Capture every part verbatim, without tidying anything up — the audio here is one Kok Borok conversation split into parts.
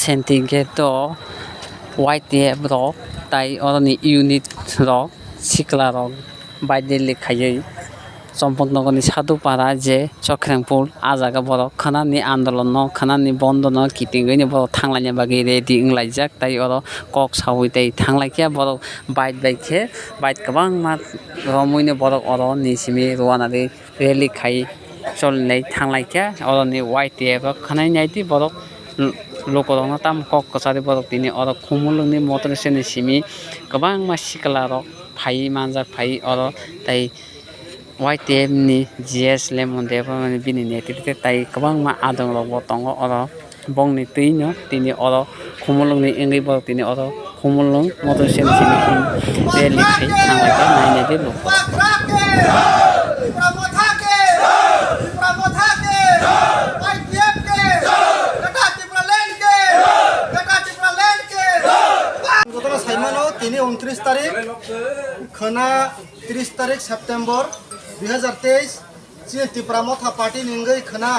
Senti gate o Y T F rok tai oroni unit rok sikla rok bike rally khaiwi Champaknagar ni Sadhupara je Chokhrengpur, ah jaga borok khwnani andolon no, khwnani bondo no kitingwi ni borok thanglaina bagwi ready wnglaijak. Tai oro kok sawi tai thanglaikha borok bike bai khe, bike kwbangma romwi ni borok oro ni simi rwna ri rally khai cholnai thanglaikha. Oroni Y T F rok khwnai naidi borok, lukurokno tamo kok kwchari borok tini oro Khumulwngni motor stand ni simi kwbangma sikla rok phaiwi manjak phaiwi oro tai Y T F ni G S Lemon Debbarma ni bini netrite tai kwbangma adong rok bo tongo oro. Bongni twi no tini oro Khumulwng ni wngwi borok tini oro Khumulwng motor stand simi hin rally khai thanglaikha nainai de lukurok. Jotono saimano tini untris tarik khwna tris tarik September dui hazar teis, chini Tipra Motha Party ni wngwi khwna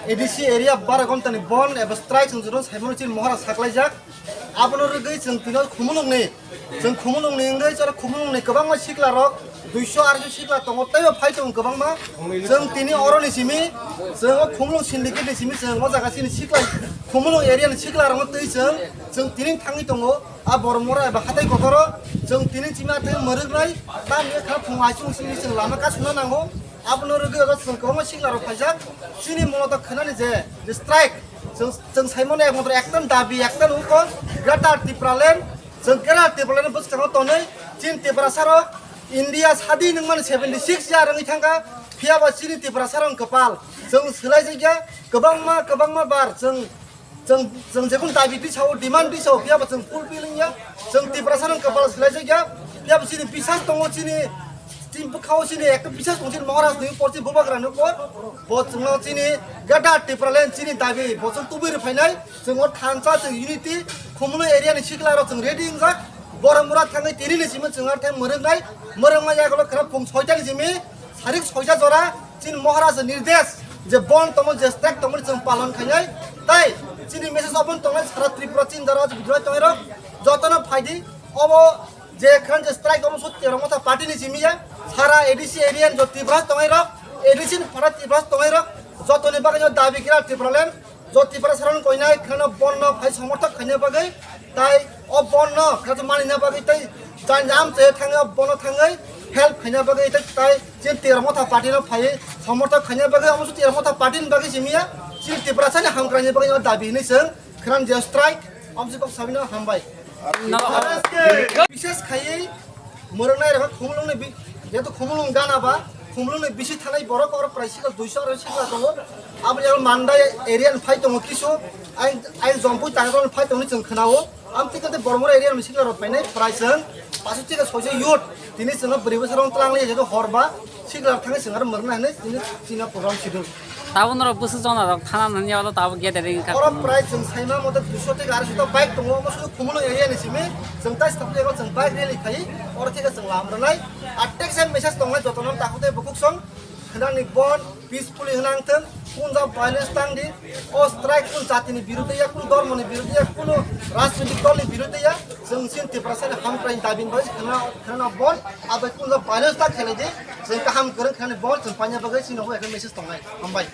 A D C area bara ghonta ni bon eba strike chwng jotono saimano chini mohora saklaijak. Abono rwgwi chwng tino Khumulwng ni, chwng Khumulwng ni wngwi chwng Khumulwng ni kwbangma sikla rok, duiso arsho sikla tongo, teibo phai tongo kwbangma. Chwng tini oro ni simi, chwng o Khumulwng syndicate ni simi chwng o jaga chini sikla, Khumulwng area ni sikla rokno twi chwng, chwng tini thangwi tongo. A Boromura eba hatai kotoro chwng tini chima tei mwrwknai, tamni kha phung aisung simi chwng lama kasuna nango. Abono rwgwi oro chwng kwbangma sikla rok phaijak. Chini mungno to khwnani je, je strike, chwng, chwng saimano ekmatro ekta dabi, ekta uko, Greater Tipraland. Chwng Greater Tipraland bwskango tonwi chini Tiprasa rok India sadin wngmani seventy six year wngwi thangkha, phiyaba chini Tiprasa rok kwpal chwng swlaijakya kwbangma, kwbangma bar chwng Chwng, chwng jekun dabi tisao, demand tisao, phiyaba chwng fulfill wngya. Chwng Tiprasa rok kwpal swlaijakya. Phiyaba chini bisas tongo, chini, chini bwkhao chini ekta bisas tongo, chini Maharaj ni porti bubagra ni por. Bo chwngno chini Greater Tipraland chini dabi, bo chwng tubui rwphainai. Chwng o thansa, chwng unity, Khumulwng area ni sikla rok chwng ready wngjak. Boromura thangwi tini ni simi chwng ar thai mwrwknai. Mwrwkma yagulo khwra phung soita ni simi. Sarik soita jora chini Maharaj nirdesh je bon tomo je strike tomo chwng palon khainai. Tai chini message open tongnai sara Tripura chini jora je bidroi tongnai rok jotono phaidi obo je khan je strike omo sut Tipra Motha party ni simi ya sara A D C area jo Tripura tongnai rok A D C ni para Tripura tongnai rok jotoni bagwi dabi kira Tipraland. Jo Tiprasa rok koinai kheno bon no phai somorthok khaina bagwi tai o bon no kheno manina bagwi tai jani jam se thangwi o bon no thangwi help khaina bagwi tai, tai chini Tipra Motha party no phai somorthok khaina bagwi omo Tipra Motha party ni bagwi simi ya chini Tiprasa ni hamkraini bagwi o dabi hinwi chwng kheno je strike omo se kok sabino hambai. Bishes khaiwi Mwrwknai rok Khumulwng ni bi-, jehetu Khumulwng gana ba, Khumulwng ni bisi thanai borok oro prai sikla duiso aro sikla tongo. Abo ni aro Mandai area ni phai tongo kisu, ai, ai Jompui Tangrol ni phai tongo ni chwng khwnao. Am thik khe Boromura area ni sikla rok phainai prai chwng pasu thik khe soiso youth. Tini chwng bwrwi bwsa rok twlang li jehetu hor ba sikla rok thangwi chwng aro mwrwknai hinwi tini chini program sidung. Tabuk norok bwswk jona rok thana nani oro tabuk gathering wngkha. Oro prai chwng saima mote duiso theke aroiso ta bike tongo, omo sulu Khumulwng area ni simi chwng tai stop ego chwng bike rally khai oro theke chwng lam rwnai. Ar teksa message tongnai jotono takhuk tei bukhuk song khwnani bon peacefully hwnang thwng, kunja violence tang di, o strike kun jatini biruddhe ya, kun dhormoni biruddhe ya, kun rajnitik dolni biruddhe ya, chwng chini Tiprasani hamkrai dabi bai khwna, khwna bon, abai kunja violence ta khelai di, chwng kaham kwrwng khwnani bon chwng paina bagwi chini hoi message tongnai. Hambai.